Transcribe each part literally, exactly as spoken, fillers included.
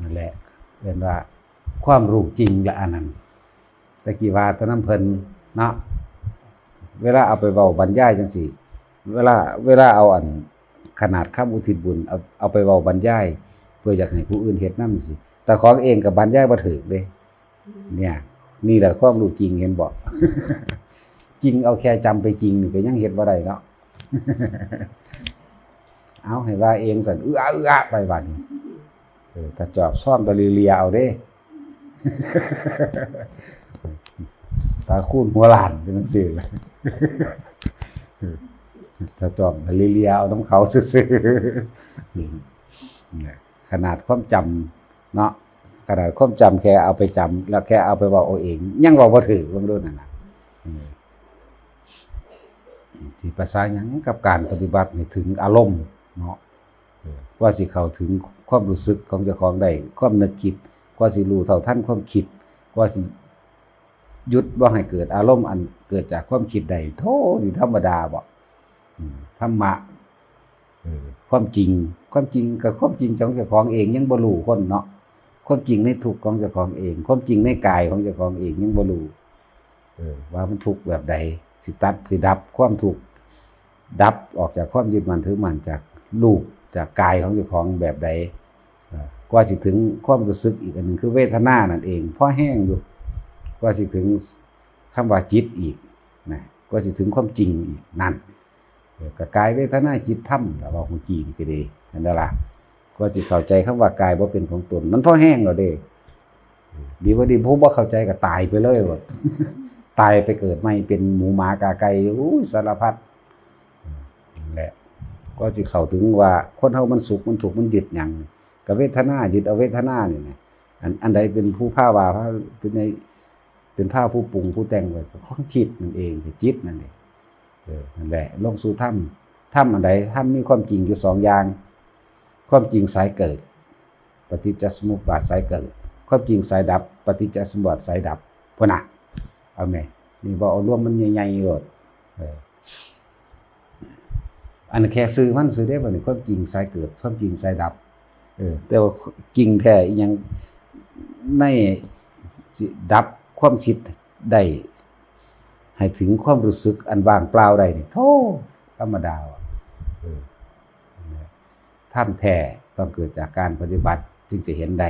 นั่นแหละเรียกว่าความรู้จริงละอันนั้น แต่กี้ว่าแต่นำเพิ่นเนาะ เวลาเอาไปเว้าบรรยายจังซี่ เวลา เวลาเอาอันขนาดคำอุทิศบุญ เอา เอาไปเว้าบรรยาย เพื่ออยากให้ผู้อื่นเฮ็ดนำจังซี่ แต่ของเองก็บรรยายบ่ถูกเด้ เนี่ย นี่แหละความรู้จริง เห็นบ่ จริงเอาแค่จำไปจริงนี่ก็ยังเฮ็ดบ่ได้เนาะ เอาให้ว่าเองซั่น อื้ออะ อื้ออะ ไปบัดนี้ เออ ถ้าจอบซ่อมตะลีเลียเอาเด้ ตาคูณหัวล้านเป็นจังซี่แหละ ถ้าจอบตะลีเลียเอานำเขาซื่อๆ เนี่ย ขนาดความจำเนาะ ขนาดความจำแค่เอาไปจำ แล้วแค่เอาไปเว้าเอาเอง ยังเว้าบ่ถูก เบิ่งดูนั่นน่ะ เออ สิภาษาหยังกับการปฏิบัติให้ถึงอารมณ์เนาะ เออ กว่าสิเข้าถึงความรู้สึกของเจ้าของได้ ความนึกคิด กว่าสิรู้เท่าทันความคิด กว่าสิหยุดบ่ให้เกิดอารมณ์อันเกิดจากความคิดได้ โธ่ นี่ธรรมดาบ่ อืม ธรรมะ เออ ความจริง ความจริงกับความจริงของเจ้าของเองยังบ่รู้คนเนาะ ความจริงในทุกข์ของเจ้าของเอง ความจริงในกายของเจ้าของเองยังบ่รู้ เออ ว่ามันทุกข์แบบใด สิตัด สิดับความทุกข์ ดับออกจากความยึดมั่นถือมั่นจากรูป จากกายของเจ้าของแบบใด เอ่อกว่าสิถึงความรู้สึกอีกอันหนึ่งคือเวทนานั่นเอง พอแห้งอยู่ กว่าสิถึงคำว่าจิตอีกนะ กว่าสิถึงความจริงอีกนั่น เออ ก็กายเวทนาจิตธรรมล่ะ เว้าเมื่อกี้นี่ก็ดี นั่นล่ะ กว่าสิเข้าใจคำว่ากายบ่เป็นของตน มันพอแห้งแล้วเด้ ดีบ่ดี ผู้บ่เข้าใจก็ตายไปเลยโลด ตายไปเกิดใหม่เป็นหมูหมากาไก่ อู้ย สารพัด นั่นแหละ ก็สิเข้าถึงว่าคนเฮามันสุขมันทุกข์มันยึดหยัง กับเวทนา ยึดเอาเวทนานี่นะ อัน อันใดเป็นผู้พาว่า พา เป็นใน เป็นพาผู้ปรุงผู้แต่งไว้ ก็ความคิดนั่นเอง จิตนั่นเอง เออ นั่นแหละ ลงสู่ธรรม ธรรมอันใด ธรรมมีความจริงอยู่สองอย่าง ความจริงสายเกิด ปฏิจจสมุปบาทสายเกิด ความจริงสายดับ ปฏิจจสมุปบาทสายดับ พุ้นน่ะ เอาแม่ นี่บ่เอารวมมันใหญ่ๆโลด เออ อันแค่ชื่อมันซื่อเด้ บัดนี้ความจริงสายเกิด ความจริงสายดับ เออ แต่ว่าจริงแท้อีหยัง ในสิดับความคิดได้ ให้ถึงความรู้สึกอันว่างเปล่าได้นี่ โธ่ ธรรมดาว่ะ เออ ธรรมแท้ต้องเกิดจากการปฏิบัติจึงจะเห็นได้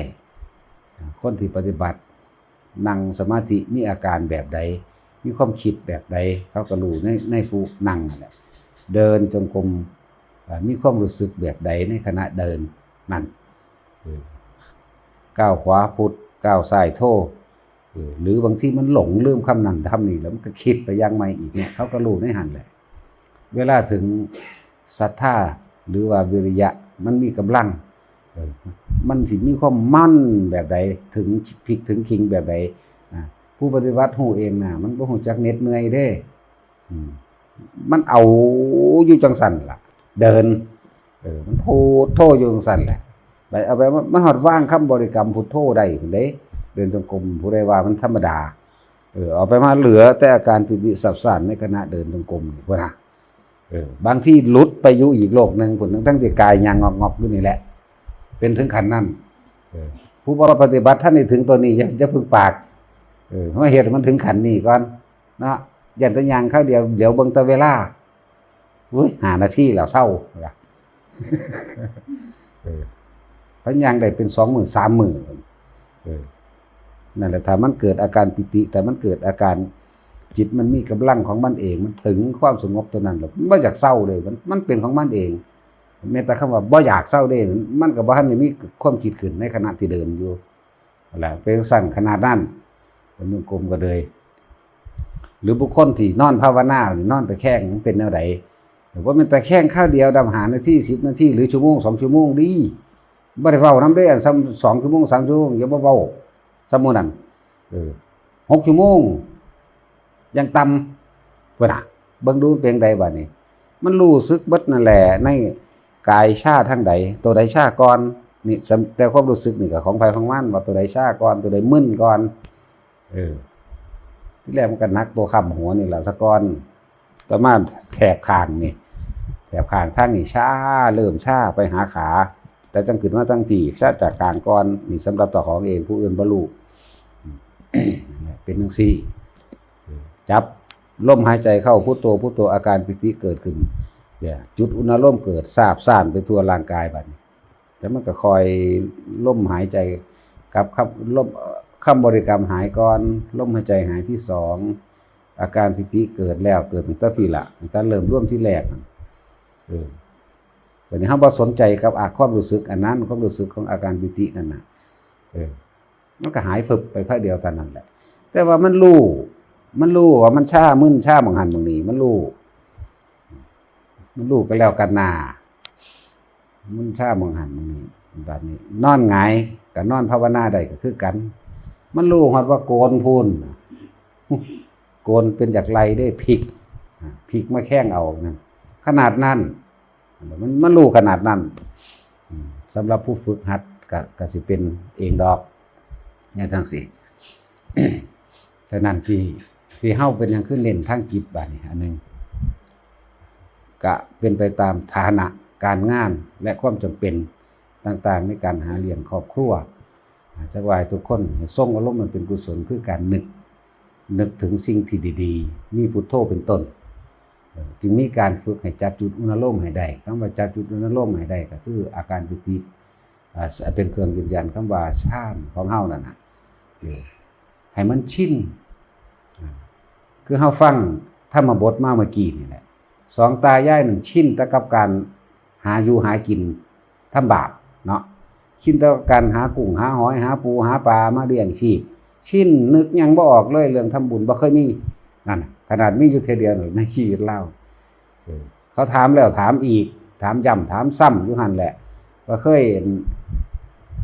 คนที่ปฏิบัติ นั่งสมาธิมีอาการแบบใด มีความคิดแบบใด เขาก็รู้ใน ในผู้นั่งนั่นแหละ เดินจงกรม เอ่อ มีความรู้สึกแบบใดในขณะเดินนั่น เออ ก้าวขวาพุทธ ก้าวซ้ายโธ เออ หรือบางทีมันหลงลืมคำนั้นคำนี้ แล้วมันก็คิดไปอย่างใหม่อีกเนี่ย เขาก็รู้ในหั่นแหละ เวลาถึงศรัทธา หรือว่าวิริยะ มันมีกำลัง เออ มันสิมีความมั่นแบบใด ถึงพีคถึงขีดแบบใด อ่า ผู้ปฏิบัติรู้เองนะ มันบ่รู้จักเหน็ดเหนื่อยเด้ อืม มันเอาอยู่จังซั่นล่ะ เดิน เออ มันพุทโธอยู่จังซั่นแหละ ไปเอาไป มัน มันฮอดวางคำบริกรรมพุทโธได้พุ้นเด้ เดินจงกรม ผู้ใดว่ามันธรรมดา เออ เอาไปมาเหลือแต่อาการปีติซับซ่านในขณะเดินจงกรมนี่พุ้นน่ะ เออ บางทีหลุดไปอยู่อีกโลกหนึ่งพุ้น ทั้งๆที่กายย่างงอกๆอยู่นี่แหละ เป็นถึงขั้นนั้น เออ ผู้บ่ปฏิบัติทันได้ถึงตัวนี้ อย่า อย่าเพิ่งปาก เออ มาเฮ็ดให้มันถึงขั้นนี้ก่อน เนาะ ย่านแต่ย่างคราวเดียว เดี๋ยวเบิ่งแต่เวลา อุ้ย ห้านาทีแล้วเซา เออ พะย่างได้เป็นสองมื้อสามมื้อ เออ นั่นแหละ ถ้ามันเกิดอาการปีติ ถ้ามันเกิดอาการจิตมันมีกำลังของมันเอง มันถึงความสงบตัวนั้นแล้ว มันบ่อยากเซาเลย มัน มันเป็นของมันเอง แม้แต่คำว่าบ่อยากเซาเด้ มันก็บ่ทันได้มีความคิดขึ้นในขณะที่เดินอยู่ นั่นแหละ เป็นจั่งซั้นขนาดนั้น เดินจงกรมก็เลย หรือบุคคลที่นอนภาวนานี่ นอนตะแคงมันเป็นแนวใด บ่แม่นตะแคงคราวเดียวดำ ห้านาที สิบนาที หรือชั่วโมง สองชั่วโมงดี บ่ได้เว้านำเด้ อันซ้ำ สองชั่วโมง สามชั่วโมง อย่ามาเว้า ซ้ำมื้อนั้น เออ หกชั่วโมง อย่างต่ำ พุ้นน่ะ เบิ่งดูมันเป็นจั่งใดบัดนี้ มันรู้สึกเบิดนั่นแหละ ในกายชาทางใด ตัวใดชาก่อน นี่ แต่ความรู้สึกนี่ก็ของไผของมัน ว่าตัวใดชาก่อน ตัวใดมึนก่อน เออ ทีแรกมันก็หนักตัวค้ำหัวนี่ล่ะซะก่อน ต่อมาแถบข้างนี่ แถบข้างทางนี่ชา เริ่มชาไปหาขา แล้วจั่งขึ้นมาทั้งที่ ชาจากกลางก่อน นี่สำหรับเจ้าของเอง ผู้อื่นบ่รู้ เป็นจั่งซี้ จับลมหายใจเข้า พุทโธ พุทโธ อาการปีติเกิดขึ้น เนี่ย จุดอุณาโลมเกิด ซาบซ่านไปทั่วร่างกายบัดนี้ แต่มันก็คอย ลมหายใจกับคำ ลม คำบริกรรมหายก่อน ลมหายใจหายที่สอง อาการปีติเกิดแล้ว เกิดตั้งแต่พี้ละ ตั้งแต่เริ่มรวมที่แรกนั่น เออ บัดนี้เฮาบ่สนใจกับ อ่ะ ความรู้สึกอันนั้น ความรู้สึกของอาการปีตินั่นน่ะ เออ มันก็หายฟึบไปคราวเดียวเท่านั้นแหละ แต่ว่ามันรู้ มันรู้ว่ามันชา มึนชาหม่องหั้นหม่องนี้ มันรู้ มันรู้ก็แล้วกันนา มึนชาหม่องหั้นหม่องนี้ บัดนี้นอนหงายก็นอนภาวนาได้ก็คือกัน มันรู้ฮอดว่าโกนพู้น โกนเป็นจั่งใดเด้ พลิก อ่ะ พลิกมาแข้งเอานั่น ขนาดนั้น มัน มันรู้ขนาดนั้น อืม สำหรับผู้ฝึกหัดก็ ก็สิเป็นเองดอก แนวจั่งซี้ ฉะนั้นที่ ที่เฮาเป็นหยังคือเน้นทางจิตบัดนี้ อันหนึ่ง ก็เป็นไปตามฐานะการงานและความจำเป็นต่างๆ ในการหาเลี้ยงครอบครัว จักว่าให้ทุกคนให้ทรงอารมณ์มันเป็นกุศล คือการนึก นึกถึงสิ่งที่ดีๆ มีพุทโธเป็นต้น เอ่อ จึงมีการฝึกให้จับจุดอุณาโลมให้ได้ คำว่าจับจุดอุณาโลมให้ได้ก็คืออาการปีติ อ่า เป็นเครื่องยืนยันคำว่าฌานของเฮานั่นน่ะ เออ ให้มันชิน อ่า คือเฮาฟังธรรมบทมาเมื่อกี้นี่แหละ สองตายายนั่นชินแต่กับการหาอยู่หากินทำบาปเนาะ ชินแต่กับการหากุ้งหาหอย หาปูหาปลามาเลี้ยงชีพ ชิน นึกหยังบ่ออกเลย เรื่องทำบุญบ่เคยมี นั่นน่ะ ขนาดมีอยู่เทื่อเดียวในชีวิตลาว เออ เขาถามแล้วถามอีก ถามย้ำถามซ้ำอยู่หั่นแหละ ว่าเคย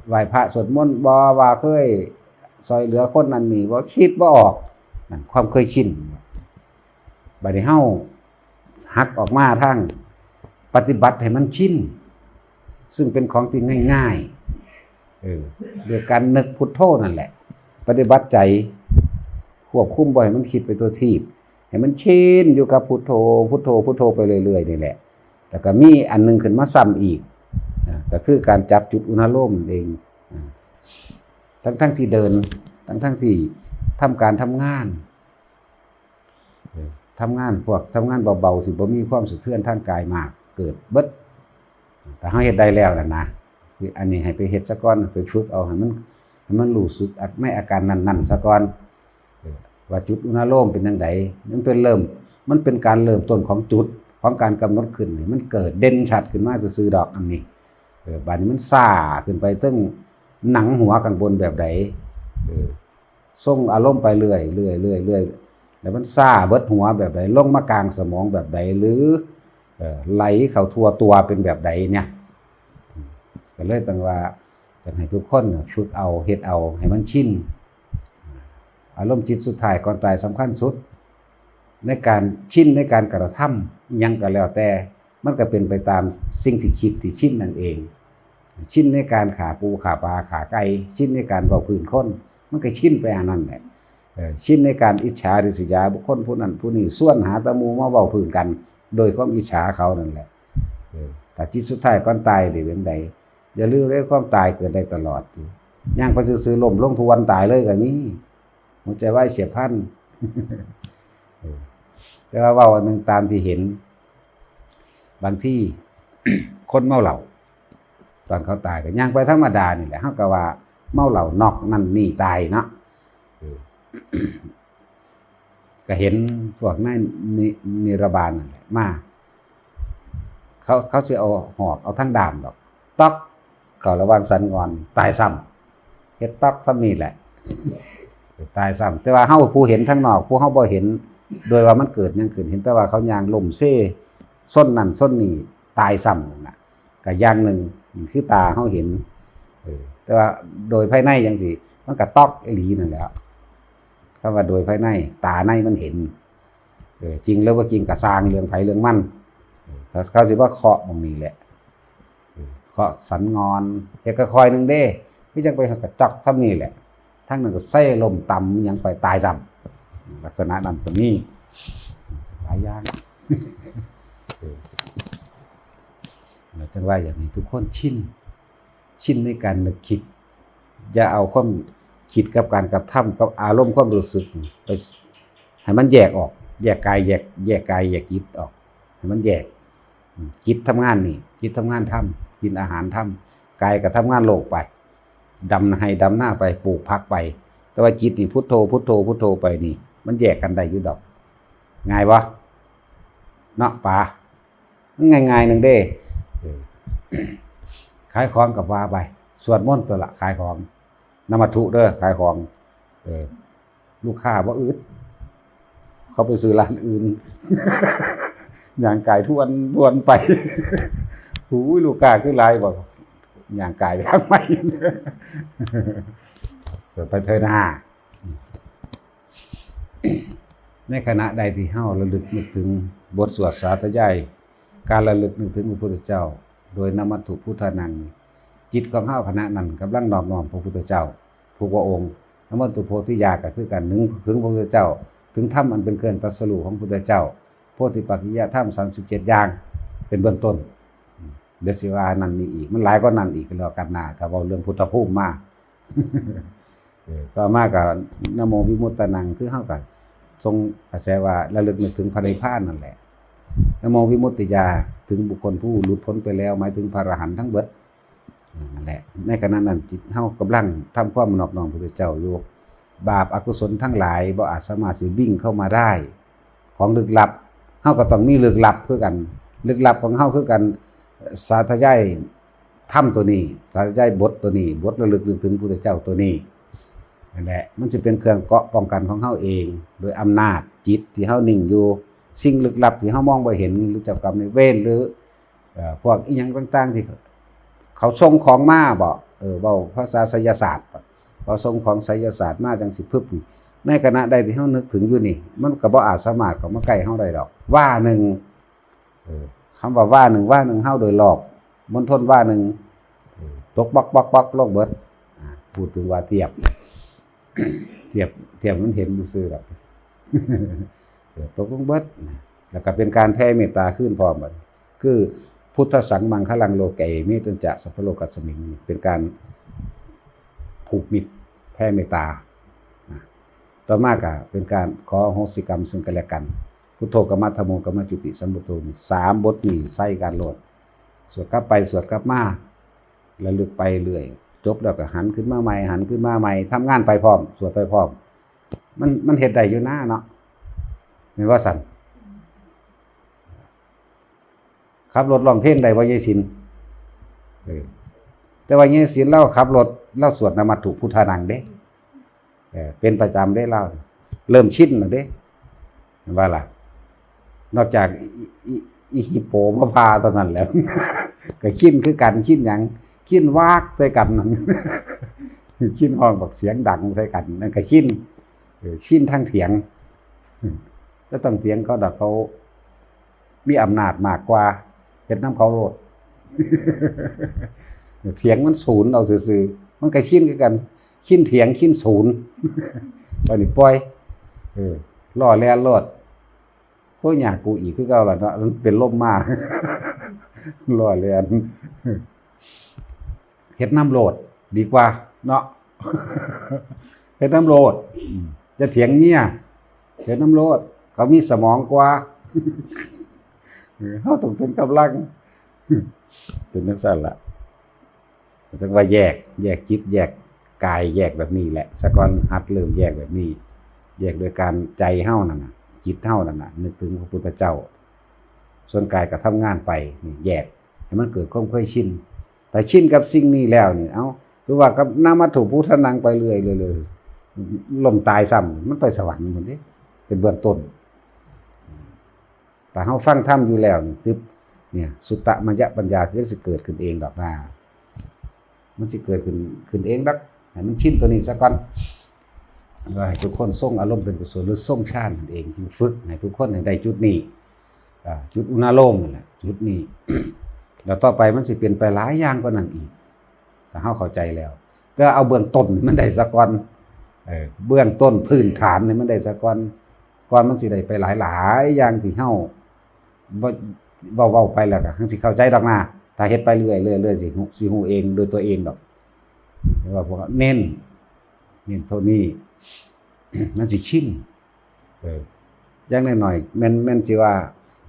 ไหว้พระสวดมนต์บ่ ว่าเคยซ่อยเหลือคนนั้นนี่บ่ คิดบ่ออก นั่นความเคยชิน บัดนี้เฮาหักออกมาทางปฏิบัติให้มันชิน ซึ่งเป็นของที่ง่ายๆ เออ ด้วยการนึกพุทโธนั่นแหละ ปฏิบัติใจ ควบคุมบ่ให้มันคิดไปทั่วทีป ให้มันชินอยู่กับพุทโธ พุทโธ พุทโธไปเรื่อยๆ นี่แหละ แล้วก็มีอันหนึ่งขึ้นมาซ้ำอีก นะ ก็คือการจับจุดอุณาโลมนั่นเอง นะ ทั้งๆ ที่เดิน ทั้งๆ ที่ทำการทำงาน เออ ทำงาน พวกทำงานเบาๆ สิบ่มีความสะเทือนทางกายมาก เกิดเบิด ถ้าเฮาเฮ็ดได้แล้วนั่นนะ คืออันนี้ให้ไปเฮ็ดซะก่อน ไปฝึกเอาให้มัน ให้มันรู้สึกในอาการนั้นๆ ซะก่อน เออ ว่าจุดอุณาโลมเป็นจั่งใด มันเป็นเริ่ม มันเป็นการเริ่มต้นของจุด ของการกำหนดขึ้นนี่ มันเกิดเด่นชัดขึ้นมาซื่อๆ ดอกอันนี้ เออ บัดนี้มันซ่าขึ้นไปเทิงหนังหัวข้างบนแบบใด เออ ส่งอารมณ์ไปเรื่อยๆ เรื่อยๆ เรื่อยๆ แล้วมันซ่าเบิดหัวแบบใด ลงมากลางสมองแบบใด หรือ เอ่อ ไหลเข้าทั่วตัวเป็นแบบใดเนี่ย ก็เลยต้องว่า อยากให้ทุกคนน่ะฝึกเอา เฮ็ดเอา ให้มันชิน อารมณ์จิตสุดท้ายก่อนตายสำคัญสุด ในการชิน ในการกระทำหยังก็แล้วแต่ มันก็เป็นไปตามสิ่งที่คิดที่ชินนั่นเอง ชินในการฆ่าปูฆ่าปลาฆ่าไก่ ชินในการเว้าพื้นคน มันก็ชินไปอันนั้นแหละ เออ ชินในการอิจฉาริษยาบุคคลผู้นั้นผู้นี้ ชวนหาแต่หมู่มาเว้าพื้นกัน โดยความอิจฉาเขานั่นแหละ เออ ถ้าจิตสุดท้ายก่อนตายนี่เป็นใด อย่าลืมเลย ความตายเกิดได้ตลอด ย่างไปซื่อๆ ล้มลงทวนตายเลยก็มี หัวใจวายเฉียบพลัน เออ แต่ว่าเว้าอันหนึ่งตามที่เห็น บางที คนเมาเหล้า ตอนเขาตายก็ย่างไปธรรมดานี่แหละ เฮาก็ว่าเมาเหล้าน็อกนั่นนี่ตายเนาะ เออ ก็เห็นพวกนายนิ นิรบาลนั่นแหละมา เขา เขาสิเอาหอก เอาทั้งด้ามดอก ต๊อก เข้าระหว่างสันงอน ตายซ้ำ เฮ็ดต๊อกซ้ำนี่แหละ ตายซ้ำ แต่ว่าเฮาผู้เห็นทางนอก ผู้เฮาบ่เห็น โดยว่ามันเกิดหยังขึ้น เห็นแต่ว่าเขาย่างล้มเซ ส้นนั่นส้นนี่ ตายซ้ำนั่นน่ะ ก็อย่างหนึ่ง คือตาเฮาเห็น เออ แต่ว่าโดยภายในจั่งซี้ มันก็ต๊อกอีหลีนั่นแหละ คำว่าโดยภายใน ตาในมันเห็น เออ จริงหรือบ่จริงก็ซ่าง เรื่องไผเรื่องมัน เออ เขา เขาสิว่าเคาะหม่องนี้แหละ เออ เคาะสันงอน เฮ็ดค่อยๆหนึ่งเด้ คือจั่งไปกระจอกทางนี้แหละ ทางนั้นก็เซล้มตำหยังไปตายซ้ำ ลักษณะนั้นก็มี หลายอย่าง เออ แล้วจั่งว่าอยากให้ทุกคนชิน ชินในการนึกคิด อย่าเอาความคิดกับการกระทำกับอารมณ์ความรู้สึกไปให้มันแยกออก แยกกายแยก แยกกายแยกจิตออก ให้มันแยก จิตทำงานนี่ จิตทำงานธรรม กินอาหารธรรม กายก็ทำงานโลกไป ดำไฮ่ดำนาไป ปลูกผักไป แต่ว่าจิตนี่พุทโธพุทโธพุทโธไปนี่ มันแยกกันได้อยู่ดอก ง่ายบ่ เนาะป๋า มันง่ายๆหนึ่งเด้ เออ ขายของกับว่าไป สวดมนต์ตัวละขายของ นำมัตถุเด้อ ขายของ เออ ลูกค้าบ่อึด เขาไปซื้อร้านอื่น ย่างกายทวนทวนไป หูย ลูกค้าคือหลายบ่ ย่างกายไปทางใหม่ เดี๋ยวไปเทินห้า ในขณะใดที่เฮาระลึกนึกถึงบทสวดสาธยาย การระลึกนึกถึงพระพุทธเจ้า โดยนมัตถุพุทธานัง จิตของเฮาขณะนั้นกำลังนอบน้อมพระพุทธเจ้า ทุกพระองค์ นมัตถุโพธิญาก็คือการนึกถึงพระพุทธเจ้า ถึงธรรมอันเป็นเครื่องตรัสรู้ของพระพุทธเจ้า โพธิปักขิยธรรมสามสิบเจ็ดอย่าง เป็นเบื้องต้น เดี๋ยวสิว่านั่นนี่อีก มันหลายกว่านั้นอีกก็แล้วกันนะ ถ้าเว้าเรื่องพุทธภูมิมา เออ ต่อมาก็นะโมวิมุตตานัง คือเฮาก็ส่งกระแสว่าระลึกนึกถึงพระนิพพานนั่นแหละ นะโมวิมุตติยา ถึงบุคคลผู้หลุดพ้นไปแล้ว หมายถึงพระอรหันต์ทั้งเบิด นั่นแหละ ในขณะนั้นจิตเฮากำลังทำความนอบน้อมพระพุทธเจ้าอยู่ บาปอกุศลทั้งหลายบ่อาจสามารถสิวิ่งเข้ามาได้ ของลึกลับ เฮาก็ต้องมีลึกลับคือกัน ลึกลับของเฮาคือกัน สาธยายธรรมตัวนี้ สาธยายบทตัวนี้ บทระลึกนึกถึงพระพุทธเจ้าตัวนี้ นั่นแหละ มันจะเป็นเครื่องเกราะป้องกันของเฮาเอง โดยอำนาจจิตที่เฮานิ่งอยู่ สิ่งลึกลับที่เฮามองบ่เห็น หรือเจ้ากรรมนายเวร หรือ เอ่อ พวกอิหยังต่างๆที่เขาส่งของมาบ่ เออ เว้าภาษาไสยศาสตร์บ่ เขาส่งของไสยศาสตร์มาจั่งสิพึบนี่ ในขณะใดที่เฮานึกถึงอยู่นี่ มันก็บ่อาจสามารถเข้ามาใกล้เฮาได้ดอก ว่าหนึ่ง เออ คำว่าว่าหนึ่ง ว่าหนึ่ง เฮาโดยรอบ มณฑลว่าหนึ่ง เออ ตกป๊อกป๊อกป๊อกลงเบิด อ่า พูดถึงว่าเทียบ เทียบ เทียบมันเห็นอยู่ซื่อดอก เออ ตกลงเบิดนะ แล้วก็เป็นการแผ่เมตตาคืนพร้อมบัดนี้ คือ พุทธัสสังมังคลังโลเก เมตตัญจะสัพพะโลกัสมิง เป็นการผูกมิตรแผ่เมตตานะ ต่อมาก็เป็นการขออโหสิกรรมซึ่งกันและกัน พุทโธกมะ ธัมโมกมะ จุติสัมพุทโธ นี่ สามบทนี่ใส่กันโลด สวดกลับไปสวดกลับมา ระลึกไปเรื่อย จบแล้วก็หันขึ้นมาใหม่ หันขึ้นมาใหม่ ทำงานไปพร้อม สวดไปพร้อม มัน มันเฮ็ดได้อยู่นะเนาะ แม่นว่าซั่น ขับรถร้องเพลงได้บ่ยายศิลป์ เออ แต่ว่ายายศิลป์ลาวขับรถ ลาวสวดนะมัตถุพุทธานังเด้ เออ เป็นประจำเด้ลาว เริ่มชินแล้วเด้ แม่นว่าล่ะ นอกจากอี อี อีฮิปโปมาพาเท่านั้นแหละ ก็ชินคือกัน ชินหยัง ชินวากใส่กันนั่น ชินฮ้องบักเสียงดังใส่กัน นั่นก็ชิน เออ ชินทางเถียง ก็ต้องเถียงเขาดอก เขามีอำนาจมากกว่า เฮ็ดนำเขาโลด เถียงมันศูนย์เอาซื่อๆ มันก็ชินคือกัน ชินเถียง ชินศูนย์ บัดนี้ปล่อย เออ ล้อแล่นโลด โอ้ย ยากกูอีกคือเก่าล่ะเนาะ มันเป็นลมมา ล้อแล่น เฮ็ดนำโลดดีกว่าเนาะ เฮ็ดนำโลด อืม อย่าเถียงเมีย เฮ็ดนำโลด เขามีสมองกว่า เออ เฮาต้องเป็นกำลัง เป็นจั่งซั้นล่ะ จั่งว่าแยก แยกจิต แยกกาย แยกแบบนี้แหละ ซะก่อน หัดเริ่มแยกแบบนี้ แยกโดยการใจเฮานั่นน่ะ จิตเฮานั่นน่ะ นึกถึงพระพุทธเจ้า ส่วนกายก็ทำงานไป นี่แยก ให้มันเกิดความเคยชิน แต่ชินกับสิ่งนี้แล้วนี่ เอ้า คือว่ากับนมัตถุพุทธานังไปเรื่อยๆ เลย ล้มตายซ้ำ มันไปสวรรค์หมดเด้ เป็นเบื้องต้น แต่เฮาฟังธรรมอยู่แล้วนี่ ตึบ เนี่ย สุตตมยปัญญาที่สิเกิดขึ้นเองดอกนา มันสิเกิดขึ้น ขึ้นเองดอก ให้มันชินตัวนี้ซะก่อน ว่าให้ทุกคนทรงอารมณ์เป็นกุศล หรือทรงฌานนั่นเอง ฝึกให้ทุกคนให้ได้จุดนี้ อ่า จุดอุณาโลมนั่นแหละ จุดนี้ แล้วต่อไปมันสิเปลี่ยนไปหลายอย่างกว่านั้นอีก ถ้าเฮาเข้าใจแล้ว แต่เอาเบื้องต้นมันได้ซะก่อน เออ เบื้องต้นพื้นฐานนี่มันได้ซะก่อน ก่อนมันสิได้ไปหลายๆอย่างที่เฮา บ่ เว้าๆไปแล้วก็หังสิเข้าใจดอกนา ถ้าเฮ็ดไปเรื่อยๆเรื่อยๆสิฮู้ สิฮู้เองโดยตัวเองดอก แต่ว่าพวกเน้น เน้นเท่านี้ มันสิชิน เออ อย่างน้อยๆแม่น แม่นสิว่า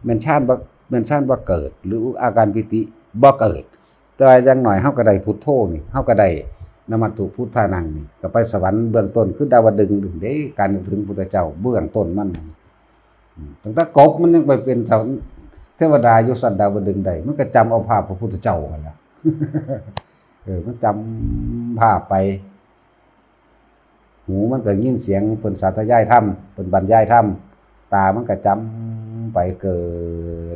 แม่นฌานบ่ แม่นฌานบ่เกิด หรืออาการปีติบ่เกิด แต่ว่าอย่างน้อยเฮาก็ได้พุทโธนี่ เฮาก็ได้นะมัตถุพุทธานังนี่ ก็ไปสวรรค์เบื้องต้น คือดาวดึงส์เด้ การนึกถึงพุทธเจ้าเบื้องต้นมัน อืม ตั้งแต่กบมันยังไปเป็นเทวดาอยู่ชั้นดาวดึงส์ได้ มันก็จำเอาภาพพระพุทธเจ้าหั่นล่ะ เออ มันจำภาพไป หูมันก็ยินเสียงเพิ่นสาธยายธรรม เพิ่นบรรยายธรรม ตามันก็จำไป เกิ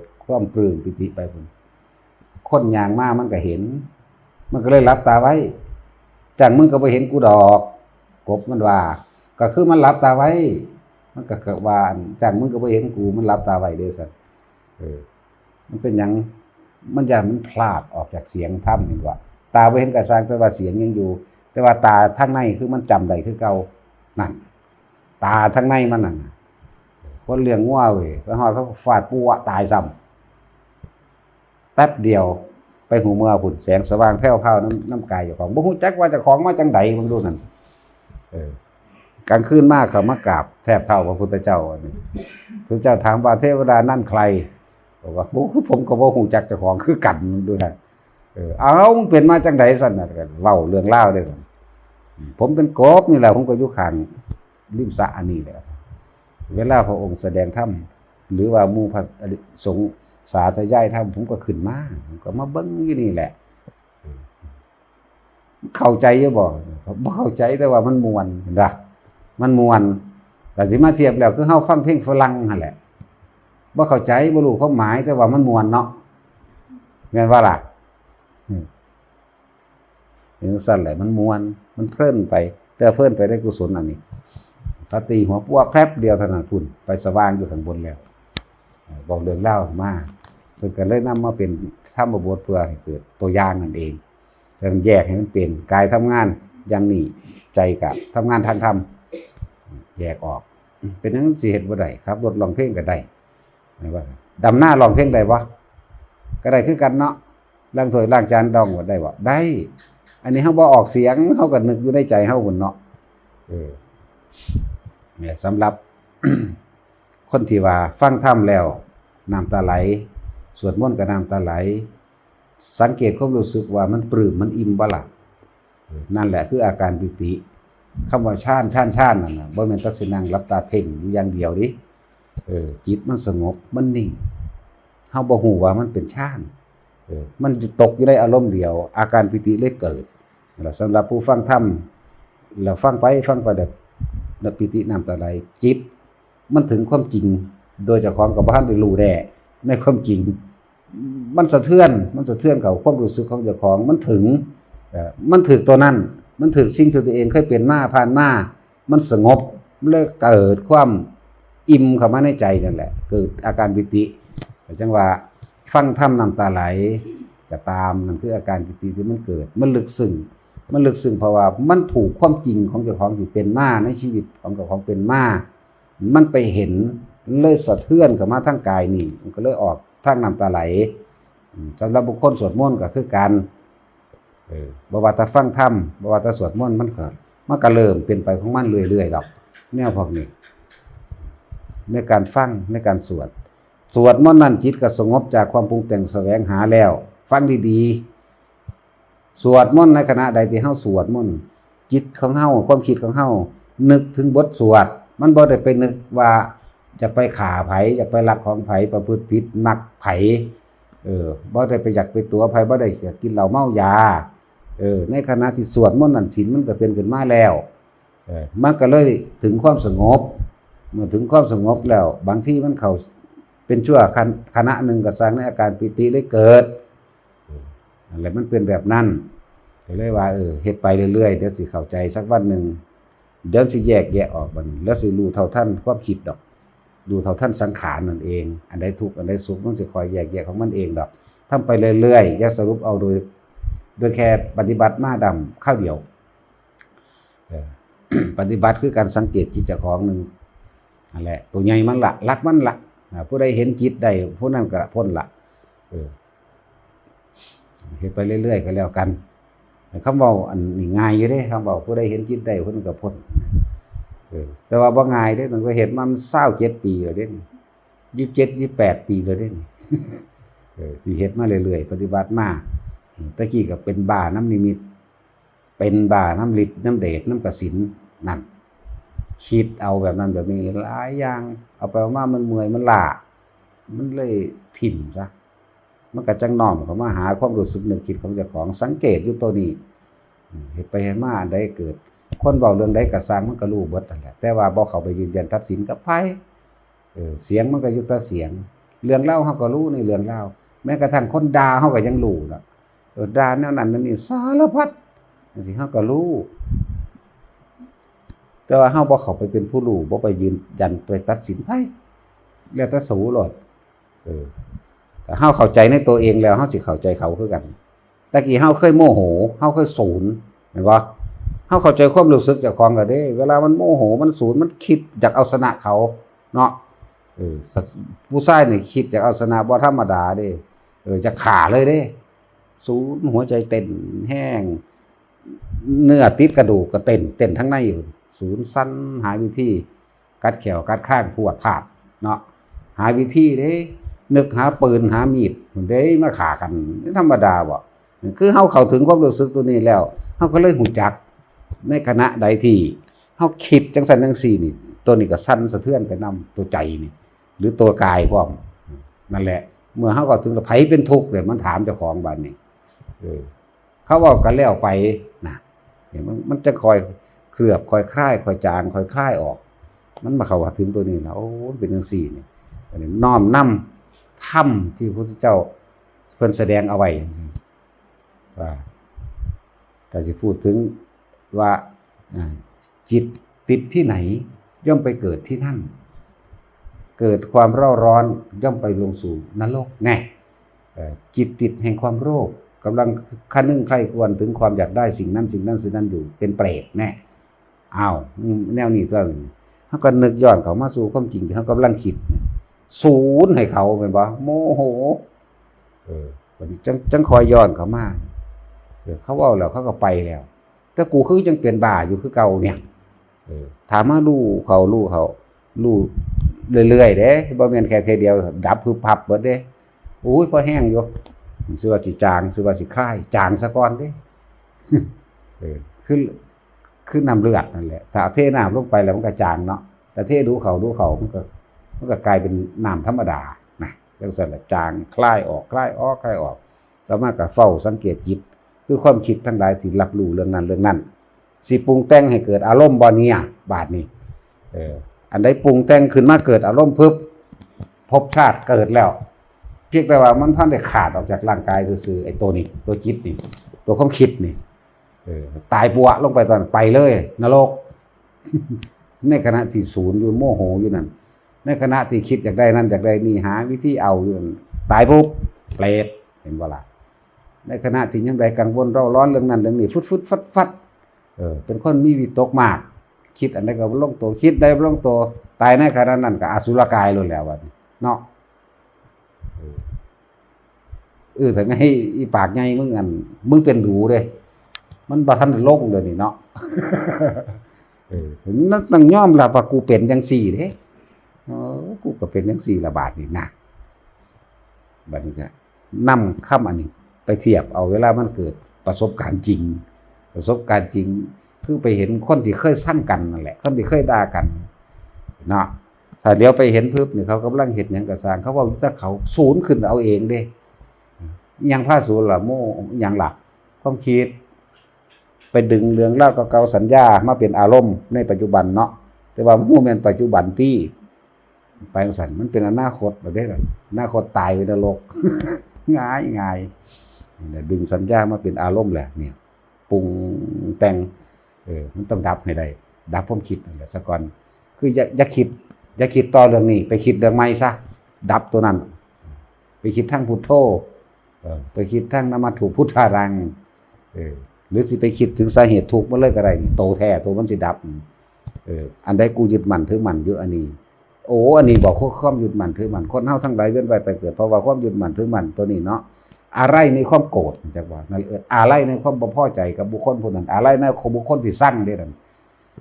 ดความปลื้มปีติไปพุ้น คนย่างมามันก็เห็น มันก็เลยหลับตาไว้ จั่งมึงก็บ่เห็นกูดอก กบมันว่า ก็คือมันหลับตาไว้ มันก็ ก็ว่า จั่งมึงก็บ่เห็นกู มันหลับตาไว้เด้อซั่น เออ มันเป็นหยัง มันย่านมันพลาดออกจากเสียงธรรมนี่ว่า ตาบ่เห็นก็ซ่าง แต่ว่าเสียงยังอยู่ แต่ว่าตาทางในคือมันจำได้คือเก่า นั่น ตาทางในมันนั่นน่ะ คนเลี้ยงงัวเว้ย ไปฮอดเขาฟาดปัวตายซ้ำ แป๊บเดียว ไปฮู้เมือพุ้น แสงสว่างแผ่วพราวนำ นำกายเจ้าของ บ่ฮู้จักว่าเจ้าของมาจั่งใด เบิ่งดูนั่น เออ กลางคืนมาเขามากราบแทบเท้าพระพุทธเจ้า อันนี้ พระเจ้าถามว่า "เทวดานั่นใคร" บอกว่า "โอ้ย ผมก็บ่ฮู้จักเจ้าของคือกัน" เบิ่งดูนะ เออ "เอ้า มึงเป็นมาจั่งใด" ซั่นน่ะ ก็เว้าเรื่องราวเด้อ "ผมเป็นกบนี่แหละ ผมก็อยู่ข้างริมสระอันนี้แหละ เวลาพระองค์แสดงธรรม หรือว่าหมู่พระอริสงฆ์สาธยายธรรม ผมก็ขึ้นมา ผมก็มาเบิ่งอยู่นี่แหละ เข้าใจอยู่บ่" "บ่เข้าใจ แต่ว่ามันม่วน" เห็นบ่ มันม่วน ก็สิมาเทียบแล้ว คือเฮาฟังเพลงฝรั่งหั่นแหละ บ่เข้าใจ บ่รู้ความหมาย แต่ว่ามันม่วนเนาะ แม่นบ่ล่ะ อืม จั่งซั่นแหละ มันม่วน มันเพลินไป แต่เพลินไปได้กุศลอันนี้ เขาตีหัวปัวแป๊บเดียวเท่านั้นพุ้น ไปสว่างอยู่ข้างบนแล้ว บอกเรื่องราวมา เพิ่นก็เลยนำมาเป็นธรรมบทเพื่อให้เกิดตัวอย่างนั่นเอง แต่มันแยกให้มันเป็น กายทำงานอย่างนี้ ใจก็ทำงานทางธรรม แยกออก เป็นหยังสิเฮ็ดบ่ได้ ขับรถร้องเพลงก็ได้ แม่นบ่ ดำนาร้องเพลงได้บ่ ก็ได้คือกันเนาะ ล้างถ้วยล้างจานร้องได้บ่ ได้ อันนี้เฮาบ่ออกเสียง เฮาก็นึกอยู่ในใจเฮาพุ้นเนาะ เออ เนี่ย สำหรับ คนที่ว่าฟังธรรมแล้วน้ำตาไหล สวดมนต์ก็น้ำตาไหล สังเกตความรู้สึกว่ามันปลื้ม มันอิ่มบ่ล่ะ เออ นั่นแหละคืออาการปีติ คำว่าฌาน ฌาน ฌานนั่นน่ะ บ่แม่นแต่สินั่งหลับตาเพ่งอยู่อย่างเดียวเด้ เออ จิตมันสงบ มันนิ่ง เฮาบ่ฮู้ว่ามันเป็นฌาน เออ มันตกอยู่ในอารมณ์เดียว อาการปีติเลยเกิด แล้วสำหรับผู้ฟังธรรม แล้วฟังไปฟังไปแบบ แล้วปีติน้ำตาไหล จิตมันถึงความจริง โดยเจ้าของก็บ่ทันได้รู้แน่ ในความจริง มันสะเทือน มันสะเทือนเข้าความรู้สึกของเจ้าของ มันถึง เอ่อ มันถึงตัวนั้น มันถึงสิ่งที่ตัวเองเคยเป็นมา ผ่านมา มันสงบ มันเลยเกิดความอิ่มเข้ามาในใจนั่นแหละ เกิดอาการปีติ จั่งว่าฟังธรรมน้ำตาไหลก็ตาม นั่นคืออาการปีติที่มันเกิด มันลึกซึ้ง มันลึกซึ้งเพราะว่ามันถูกความจริงของเจ้าของที่เป็นมา ในชีวิตของเจ้าของเป็นมา มันไปเห็น เลยสะเทือนเข้ามาทางกายนี่ มันก็เลยออกทางน้ำตาไหล อืม สำหรับบุคคลสวดมนต์ก็คือกัน เออ บ่ว่าแต่ฟังธรรม บ่ว่าแต่สวดมนต์ มันก็ มันก็เริ่มเป็นไปของมันเรื่อยๆดอก แนวพวกนี้ ในการฟัง ในการสวด สวดมนต์นั้นจิตก็สงบจากความปรุงแต่งแสวงหาแล้ว ฟังดีๆ สวดมนต์ในขณะใดที่เฮาสวดมนต์ จิตของเฮา ความคิดของเฮา นึกถึงบทสวด มันบ่ได้ไปนึกว่าจะไปฆ่าไผ จะไปลักของไผ ประพฤติผิด มักไผ เออ บ่ได้ไปอยากไปตั๋วไผ บ่ได้อยากกินเหล้าเมายา เออ ในขณะที่สวดมนต์นั่น ศีลมันก็เป็นขึ้นมาแล้ว เออ มันก็เลยถึงความสงบ เมื่อถึงความสงบแล้ว บางทีมันเข้าเป็นชั่วขณ- ขณะหนึ่งก็สร้างในอาการปีติเลยเกิด เออ นั่นแหละ มันเป็นแบบนั้น ก็เลยว่า เออ เฮ็ดไปเรื่อยๆ เดี๋ยวสิเข้าใจสักวันหนึ่ง เดี๋ยวสิแยกแยะออก บัดนี้ แล้วสิรู้เท่าทันความคิดดอก รู้เท่าทันสังขารนั่นเอง อันใดทุกข์ อันใดสุข มันสิคอยแยกแยะของมันเองดอก ทำไปเรื่อยๆ อย่าสรุปเอาโดย โดยแค่ปฏิบัติมาดำคราวเดียว เออ ปฏิบัติคือการสังเกตจิตเจ้าของหนึ่ง นั่นแหละ ตัวใหญ่มันละ หลักมันละ อ่า ผู้ใดเห็นจิตได้ ผู้นั้นก็พ้นละ เออ เฮ็ดไปเรื่อยๆก็แล้วกัน คำเว้าอันนี้ง่ายอยู่เด้ คำเว้าผู้ใดเห็นจิตได้เพิ่นก็พ้น เออ แต่ว่าบ่ง่ายเด้ ตั้งแต่เฮ็ดมามันซาวเจ็ดปีแล้วเด้ ยี่สิบเจ็ด ยี่สิบแปดปีแล้วเด้ เออ ที่เฮ็ดมาเรื่อยๆ ปฏิบัติมา ตะกี้ก็เป็นบ้านำนิมิต เป็นบ้านำฤทธิ์นำเดชนำกสิณ นั่น คิดเอาแบบนั้นแบบนี้หลายอย่าง เอาไปเอามามันเมื่อยมันล้า มันเลยถิ่มซะ มันก็จั่งน้อมเข้ามาหาความรู้สึกนึกคิดของเจ้าของ สังเกตอยู่ตัวนี้ อืม เฮ็ดไปเฮ็ดมาอันใดเกิด คนเว้าเรื่องใดก็ซ่างมันก็รู้เบิดนั่นแหละ แต่ว่าบ่เข้าไปยืนยันตัดสินกับไผ เออ เสียงมันก็อยู่แต่เสียง เรื่องราวเฮาก็รู้ในเรื่องราว แม้กระทั่งคนด่าเฮาก็ยังรู้เนาะ เออ ด่าแนวนั้นแนวนี้สารพัดจั่งซี้เฮาก็รู้ แต่ว่าเฮาบ่เข้าไปเป็นผู้รู้ บ่ไปยืนยัน ไปตัดสินไผ แล้วแต่สูโลด เออ ถ้าเฮาเข้าใจในตัวเองแล้ว เฮาสิเข้าใจเขาคือกัน ตะกี้เฮาเคยโมโห เฮาเคยสูน แม่นบ่ เฮาเข้าใจความรู้สึกเจ้าของแล้วเด้ เวลามันโมโห มันสูน มันคิดอยากเอาชนะเขาเนาะ เออ ผู้ชายนี่คิดอยากเอาชนะบ่ธรรมดาเด้ เออ จะฆ่าเลยเด้ สูน หัวใจเต้นแฮง เนื้อติดกระดูกก็เต้น เต้นทั้งในอยู่ สูนสั่น หาวิธี กัดแข้วกัดคางพรวดพราดเนาะ หาวิธีเด้ นึกหาปืนหามีดเด้ มาฆ่ากัน ธรรมดาบ่ คือเฮาเข้าถึงความรู้สึกตัวนี้แล้ว เฮาก็เลยรู้จัก ในขณะใดที่เฮาคิดจั่งซั้นจั่งซี้นี่ ตัวนี้ก็สั่นสะเทือนไปนำ ตัวใจนี่ หรือตัวกายพร้อม นั่นแหละ เมื่อเฮาเข้าถึงแล้ว ไผเป็นทุกข์เนี่ย มันถามเจ้าของบัดนี้ เออ เขาเว้ากันแล้วไปนะ เนี่ยมัน มันจะค่อยเคลือบ ค่อยคลาย ค่อยจาง ค่อยคลายออก มันมาเข้าถึงตัวนี้นะ โอ้ มันเป็นจั่งซี้นี่ อันนี้น้อมนำธรรมที่พระพุทธเจ้าเพิ่นแสดงเอาไว้ ว่า ถ้าสิพูดถึงว่า อ่า จิตติดที่ไหน ย่อมไปเกิดที่นั่น เกิดความเร่าร้อน ย่อมไปลงสู่นรกแน่ เอ่อ จิตติดแห่งความโลภ กำลังคะนึงใคร่ครวญถึงความอยากได้สิ่งนั้นสิ่งนั้นสิ่งนั้นอยู่ เป็นเปรตแน่ อ้าว อืม แนวนี้ตัวหนึ่ง เฮาก็นึกย้อนเข้ามาสู่ความจริงที่เฮากำลังคิด สูนให้เขา แม่นบ่ โมโห เออ บัดนี้จั่ง จั่งค่อยย้อนเข้ามา เออ เขาเว้าแล้วเขาก็ไปแล้ว แต่กูคือยังเป็นบ้าอยู่คือเก่าเนี่ย เออ ถามมารู้เขา รู้เขา รู้เรื่อยๆเด้ บ่แม่นแค่เทื่อเดียวดับพึบพับเบิดเด้ โอ้ย พอแฮงอยู่ สิว่าสิจาง สิว่าสิคลาย จางซะก่อนเด้ เออ คือ คือน้ำเลือดนั่นแหละ ถ้าเทน้ำลงไปแล้วมันก็จางเนาะ แต่เทดูเขาดูเขา มันก็ มันก็กลายเป็นน้ำธรรมดานะ จั่งซั้นล่ะ จาง คลายออก คลายออก คลายออก ต่อมาก็เฝ้าสังเกตจิต คือความคิดทั้งหลายที่รับรู้เรื่องนั้นเรื่องนั้น สิปรุงแต่งให้เกิดอารมณ์บ่เนี่ย บาดนี้ เออ อันใดปรุงแต่งขึ้นมาเกิดอารมณ์ปุ๊บ ภพชาติเกิดแล้ว เพียงแต่ว่ามันพันได้ขาดออกจากร่างกายซื่อๆ ไอ้ตัวนี้ ตัวจิตนี่ ตัวความคิดนี่ เออ ตายปัวะลงไปตอนไปเลย นรก ในขณะที่สูนอยู่ โมโหอยู่นั่น ในขณะที่คิดอยากได้นั่นอยากได้นี่ หาวิธีเอาอยู่นั่น ตายปุ๊บ เปรต เห็นบ่ล่ะ ในขณะที่ยังได้กังวลเร่าร้อนเรื่องนั้นเรื่องนี้ ฟึดๆ ฟัดๆ เออ เป็นคนมีวิตกมาก คิดอันใดก็บ่ลงตัว คิดใดบ่ลงตัว ตายในขณะนั้นก็อสุรกายโลดแหล้วบัดนี้ เนาะ เออ เออ แต่ไม่ให้อีปากใหญ่มึงอัน มึงเป็นดูเด้ มันบ่ทันได้ลงเดี๋ยวนี้เนาะ เออ นั่นต้องยอมรับว่ากูเป็นจั่งซี่เด้ เออ กูก็เป็นจั่งซี่ละบาดนี้นะ บัดนี้ก็นำคำอันนี้ไปเทียบเอา เวลามันเกิดประสบการณ์จริง ประสบการณ์จริง คือไปเห็นคนที่เคยซังกันนั่นแหละ คนที่เคยด่ากัน เนาะ ถ้าเหลียวไปเห็นปุ๊บนี่ เขากำลังเฮ็ดหยังก็ซ่าง เขาเว้าอยู่แต่เขา สูนขึ้นเอาเองเด้ อิหยังพาสูนล่ะ โม อิหยังล่ะ ความคิด ไปดึงเรื่องราวเก่าๆ สัญญามาเป็นอารมณ์ในปัจจุบันเนาะ แต่ว่ามันบ่แม่นปัจจุบันติ ไปจั่งซั้น มันเป็นอนาคตแล้วเด้ อนาคตตายไปนรก ง่ายง่าย นี่แหละ ดึงสัญญามาเป็นอารมณ์แหละ เนี่ย ปรุงแต่ง เออ มันต้องดับให้ได้ ดับความคิดนั่นแหละซะก่อน คืออย่า อย่าคิด อย่าคิดต่อเรื่องนี้ ไปคิดเรื่องใหม่ซะ ดับตัวนั้น ไปคิดทางพุทโธ เออ ไปคิดทางนมัตถุพุทธารัง เออ หรือสิไปคิดถึงสาเหตุทุกข์มันเลยก็ได้ นี่ โตแท้ โตมันสิดับ เออ อันใดกูยึดมั่นถือมั่นอยู่อันนี้ โอ้ อันนี้บอกความยึดมั่นถือมั่น คนเฮาทั้งหลายเวียนว่ายตายเกิด เพราะว่าความยึดมั่นถือมั่นตัวนี้เนาะ อาลัยในความโกรธจักว่านั่นเอออาลัยในความบ่พอใจกับบุคคลผู้นั้น อาลัยในของบุคคลที่ซังเด้นั่น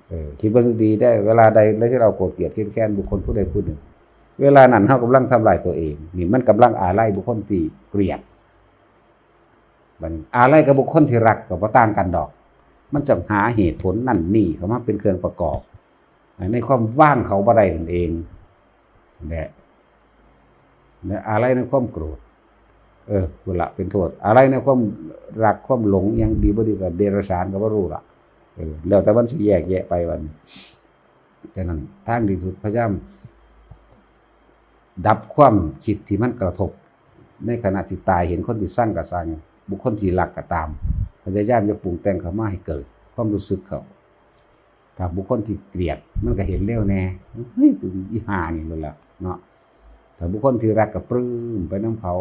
เออ คิดเบิ่งดีได้ เวลาใดแล้วที่เราโกรธเกลียดเคียดแค้นบุคคลผู้ใดผู้หนึ่ง เวลานั้นเฮากำลังทำลายตัวเอง นี่มันกำลังอาลัยบุคคลที่เกลียด บัดนี้อาลัยกับบุคคลที่รักก็บ่ต่างกันดอก มันจักหาเหตุผลนั่นนี่เข้ามาเป็นเครื่องประกอบ ในความว่างเขาบ่ได้นั่นเอง แหละ และอาลัยในความโกรธ เออ พุ้นละเป็นโทษ อาลัยในความรักความหลง ยังดีบ่ดีก็เดรัจฉานก็บ่ฮู้ละ เออ แล้วแต่มันสิแยกแยะไปบัดนี้ ฉะนั้นทางดีสุดพยายาม ดับความคิดที่มันกระทบ ในขณะที่ตายเห็นคนที่ซังก็ซัง บุคคลที่รักก็ตาม พยายามอย่าปรุงแต่งเข้ามาให้เกิดความรู้สึกเขา ถ้าบุคคลที่เกลียดมันก็เห็นเร็วแน่ เฮ้ย กูอีห่านี่เลยล่ะเนาะ ถ้าบุคคลที่รักก็ปลื้มไปนำเขา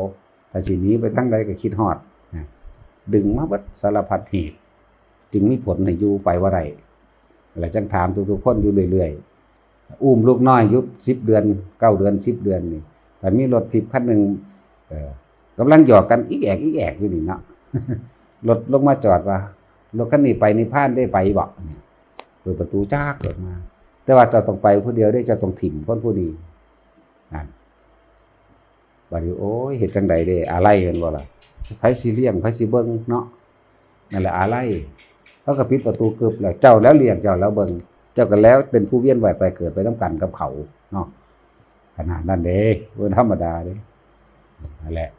ถ้าสิหนีไปทางใดก็คิดฮอดนะ ดึงมาเบิดสารพัดเหตุ จึงมีผลให้อยู่ไปบ่ได้ แล้วจั่งถามทุกๆคนอยู่เรื่อยๆ อุ้มลูกน้อยอยู่สิบเดือน เก้าเดือน สิบเดือนนี่ ถ้ามีรถทิพย์คันหนึ่ง เอ่อ กำลังหยอกกันอิกแอกอิกแอกอยู่นี่เนาะ รถลงมาจอดว่า รถคันนี้ไปนิพพานได้ไปบ่ เปิดประตูจากออกมา แต่ว่าเจ้าต้องไปผู้เดียวเด้ เจ้าต้องถิ่มคนผู้นี้ นั่น บัดนี้ โอ้ย เฮ็ดจั่งใดเด้ อาลัยแม่นบ่ล่ะ ไผสิเลี้ยง ไผสิเบิ่งเนาะ นั่นแหละอาลัย เขาก็ปิดประตูกึบแล้ว เจ้าแล้วเลี้ยง เจ้าแล้วเบิ่ง เจ้าก็แล้วเป็นผู้เวียนว่ายตายเกิดไปนำกันกับเขาเนาะ ขนาดนั้นเด้ บ่ธรรมดาเด้ นั่นแหละ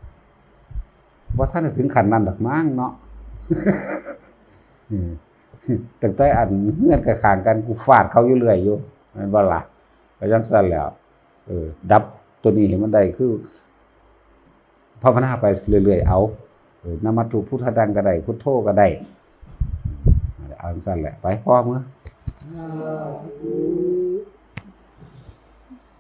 บ่ทันได้ถึงขั้นนั้นดอกมั้งเนาะ อืม ตั้งแต่อันเฮือนข้างๆกัน กูฟาดเขาอยู่เรื่อยอยู่ แม่นบ่ล่ะ ก็จั่งซั่นแหล้ว เออ ดับตัวนี้ให้มันได้ คือ ภาวนาไปเรื่อยๆ เอา เออ นะโมพุทธังก็ได้ พุทโธก็ได้ เอาจั่งซั่นแหละ ไป พอเมือ